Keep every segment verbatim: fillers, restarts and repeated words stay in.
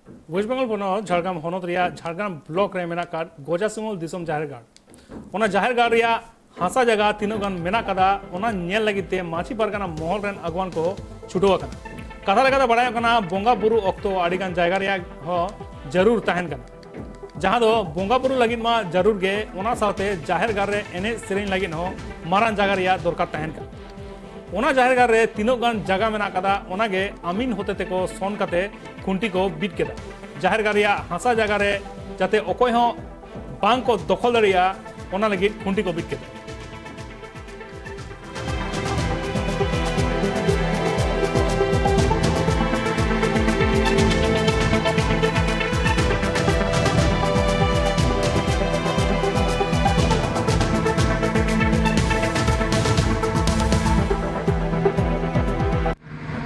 West Bengal ᱯᱚᱱᱚᱛ ᱡᱷᱟᱲᱜᱨᱟᱢ ᱦᱚᱱᱚᱛ ᱨᱮᱭᱟᱜ ᱡᱷᱟᱲᱜᱨᱟᱢ ᱵᱞᱚᱠ ᱨᱮ ᱢᱮᱱᱟᱜ ᱟᱠᱟᱫ ᱜᱚᱡᱟᱥᱤᱢᱚᱞ ᱫᱤᱥᱚᱢ ᱡᱟᱦᱮᱨ ᱜᱟᱲ᱾ ᱚᱱᱟ ᱡᱟᱦᱮᱨ ᱜᱟᱲ ᱨᱮᱭᱟᱜ ᱦᱟᱥᱟ ᱡᱟᱭᱜᱟ ᱛᱤᱱᱟᱹᱜ ᱜᱟᱱ ᱢᱮᱱᱟᱜ ᱟᱠᱟᱫᱟ, ᱚᱱᱟ ᱧᱮᱞ ᱞᱟᱹᱜᱤᱫ ᱛᱮ ᱢᱟᱹᱡᱷᱤ ᱯᱟᱨᱜᱟᱱᱟ ᱢᱚᱦᱚᱞ ᱨᱮᱱ ᱟᱹᱜᱩᱣᱟᱹᱱ ᱠᱚ ᱪᱷᱩᱴᱟᱹᱣ ᱟᱠᱟᱱᱟ᱾ ᱠᱟᱛᱷᱟ ᱞᱮᱠᱟᱛᱮ ᱵᱟᱲᱟᱭᱚᱜ ᱠᱟᱱᱟ, ᱵᱚᱸᱜᱟ ᱵᱩᱨᱩ ᱚᱠᱛᱚ ᱟᱹᱰᱤ ᱜᱟᱱ ᱡᱟᱭᱜᱟ ᱨᱮᱭᱟᱜ ᱦᱚᱸ ᱡᱟᱹᱨᱩᱲ ᱛᱟᱦᱮᱱ ᱠᱟᱱᱟ, ᱡᱟᱦᱟᱸ ᱫᱚ ᱵᱚᱸᱜᱟ ᱵᱩᱨᱩ ᱞᱟᱹᱜᱤᱫ ᱢᱟ ᱡᱟᱹᱨᱩᱲ ᱜᱮ, ᱚᱱᱟ ᱥᱟᱶᱛᱮ ᱡᱟᱦᱮᱨ ᱜᱟᱲ ᱨᱮ ᱮᱱᱮᱡ ᱥᱮᱨᱮᱧ ᱞᱟᱹᱜᱤᱫ ᱦᱚᱸ ᱢᱟᱨᱟᱝ ᱡᱟᱭᱜᱟ ᱨᱮᱭᱟᱜ ᱫᱚᱨᱠᱟᱨ ᱛᱟᱦᱮᱱ ᱠᱟᱱᱟ᱾ ᱚᱱᱟ ᱡᱟᱦᱮᱨ ᱜᱟᱲ ᱨᱮ ᱛᱤᱱᱟᱹᱜ ᱜᱟᱱ ᱡᱟᱭᱜᱟ ᱢᱮᱱᱟᱜ ᱟᱠᱟᱫᱟ, ᱚᱱᱟ ᱜᱮ ᱟᱢᱤᱱ ᱦᱚᱛᱮ ᱛᱮᱠᱚ ᱥᱚᱱ ᱠᱟᱛᱮ ᱠᱷᱩᱱᱴᱤ ᱠᱚ ᱵᱤᱫ ᱠᱮᱫᱟ᱾ ᱡᱟᱦᱮᱨ ᱜᱟᱲ ᱨᱮᱭᱟᱜ ᱦᱟᱥᱟ ᱡᱟᱭᱜᱟ ᱨᱮ ᱡᱟᱛᱮ ᱚᱠᱚᱭ ᱦᱚᱸ ᱵᱟᱝ ᱠᱚ ᱫᱚᱠᱷᱚᱞ ᱫᱟᱲᱮᱭᱟᱜᱼᱟ, ᱚᱱᱟ ᱞᱟᱹᱜᱤᱫ ᱠᱷᱩᱱᱴᱤ ᱠᱚ ᱵᱤᱫ ᱠᱮᱫᱟ᱾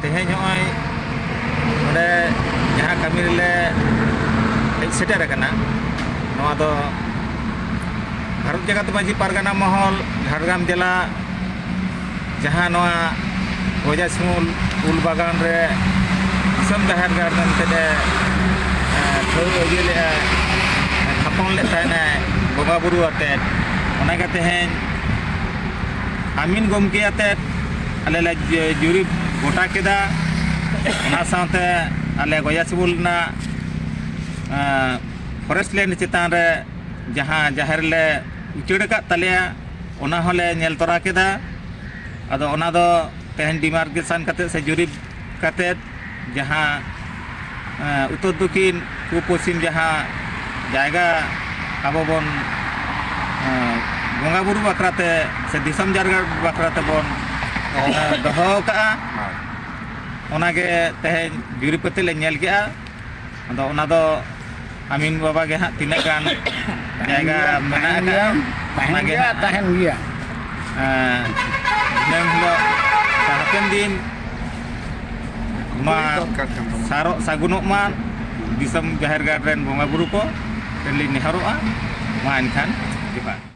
ᱛᱮᱦᱮᱧ ᱱᱚᱜᱼᱚᱭ ᱱᱚᱰᱮ ᱡᱟᱦᱟᱸ ᱠᱟᱹᱢᱤ ᱨᱮᱞᱮ ᱦᱮᱡ ᱥᱮᱴᱮᱨ ᱟᱠᱟᱱᱟ, ᱱᱚᱣᱟ ᱫᱚ ᱵᱷᱟᱨᱚᱛ ᱡᱟᱠᱟᱛ ᱢᱟᱹᱡᱷᱤ ᱯᱟᱨᱜᱟᱱᱟ ᱢᱚᱦᱚᱞ, ᱡᱷᱟᱲᱜᱨᱟᱢ ᱡᱮᱞᱟ, ᱡᱟᱦᱟᱸ ᱱᱚᱣᱟ ᱜᱚᱡᱟᱥᱤᱢᱩᱞ ᱩᱞ ᱵᱟᱜᱟᱱ ᱨᱮ ᱫᱤᱥᱚᱢ ᱡᱟᱦᱮᱨ ᱜᱟᱲ ᱢᱮᱱᱛᱮ ᱮ, ᱮ, ᱴᱷᱟᱹᱣ ᱤᱭᱟᱹ ᱞᱮᱫᱼᱟ, ᱛᱷᱟᱯᱚᱱ ᱞᱮᱫ ᱛᱟᱦᱮᱱᱟᱭ ᱵᱚᱸᱜᱟ ᱵᱩᱨᱩ ᱟᱛᱮᱫ, ᱚᱱᱟᱜᱮ ᱛᱮᱦᱮᱧ ᱟᱢᱤᱱ ᱜᱚᱢᱠᱮ ᱟᱛᱮᱫ ᱟᱞᱮ ᱞᱮ ᱡᱩ-, ᱡᱩᱨᱤᱯ ᱜᱚᱴᱟ ᱠᱮᱫᱟ᱾ ᱚᱱᱟ ᱥᱟᱶᱛᱮ ᱟᱞᱮ ᱜᱚᱡᱟᱥᱤᱢᱩᱞ ᱨᱮᱱᱟᱜ, ᱮ, ᱯᱷᱚᱨᱮᱥᱴ ᱞᱮᱱᱰ ᱪᱮᱛᱟᱱ ᱨᱮ ᱡᱟᱦᱟᱸ ᱡᱟᱦᱮᱨ ᱞᱮ ᱩᱪᱟᱹᱲ ᱟᱠᱟᱫ ᱛᱟᱞᱮᱭᱟ, ᱚᱱᱟ ᱦᱚᱸᱞᱮ ᱧᱮᱞ ᱛᱚᱨᱟ ᱠᱮᱫᱟ᱾ ᱟᱫᱚ ᱚᱱᱟ ᱫᱚ ᱛᱮᱦᱮᱧ ᱰᱤᱢᱟᱨᱠᱮᱥᱚᱱ ᱠᱟᱛᱮᱫ ᱥᱮ ᱡᱩᱨᱤᱯ ᱠᱟᱛᱮᱫ ᱡᱟᱦᱟᱸ, ᱮ, ᱩᱛᱛᱚᱨ ᱫᱚᱠᱷᱤᱱ ᱯᱩᱵ ᱯᱚᱪᱷᱤᱢ ᱡᱟᱦᱟᱸ ᱡᱟᱭᱜᱟ ᱟᱵᱚ ᱵᱚᱱ, ᱮ, ᱵᱚᱸᱜᱟ ᱵᱩᱨᱩ ᱵᱟᱠᱷᱨᱟ ᱛᱮ ᱥᱮ ᱫᱤᱥᱚᱢ ᱡᱟᱦᱮᱨ ᱜᱟᱲ ᱵᱟᱠᱷᱨᱟ ᱛᱮᱵᱚᱱ, ᱮ, ᱫᱚᱦᱚ ᱟᱠᱟᱫᱼᱟ, ᱦᱳᱭ᱾ ᱚᱱᱟᱜᱮ ᱛᱮᱦᱮᱧ ᱡᱩᱨᱤᱯ ᱠᱟᱛᱮᱫ ᱞᱮ ᱧᱮᱞ ᱠᱮᱫᱼᱟ᱾ ᱟᱫᱚ ᱚᱱᱟ ᱫᱚ ᱟᱢᱤᱱ ᱵᱟᱵᱟ ᱜᱮ ᱦᱟᱸᱜ ᱛᱤᱱᱟᱹᱜ ᱜᱟᱱ ᱡᱟᱭᱜᱟ ᱢᱮᱱᱟᱜ ᱟᱠᱟᱫᱼᱟ, ᱛᱟᱦᱮᱱ ᱚᱱᱟᱜᱮ ᱜᱮᱭᱟ, ᱦᱟᱸᱜ, ᱛᱟᱦᱮᱱ ᱜᱮᱭᱟ᱾ ᱮᱸ, ᱫᱤᱱᱟᱹᱢ ᱦᱤᱞᱳᱜ ᱥᱮ ᱦᱟᱯᱮᱱ ᱫᱤᱱ ᱱᱚᱣᱟ ᱫᱚᱨᱠᱟᱨ ᱠᱟᱱ ᱛᱟᱵᱚᱱᱟ᱾ ᱥᱟᱨᱚᱜ ᱥᱟᱹᱜᱩᱱᱚᱜ ᱢᱟ ᱫᱤᱥᱚᱢ ᱡᱟᱦᱮᱨ ᱜᱟᱲ ᱨᱮᱱ ᱵᱚᱸᱜᱟ ᱵᱩᱨᱩ ᱠᱚ, ᱞᱤᱧ ᱱᱮᱦᱚᱨᱚᱜᱼᱟ᱾ ᱢᱟ ᱮᱱᱠᱷᱟᱱ ᱡᱚᱦᱟᱨ᱾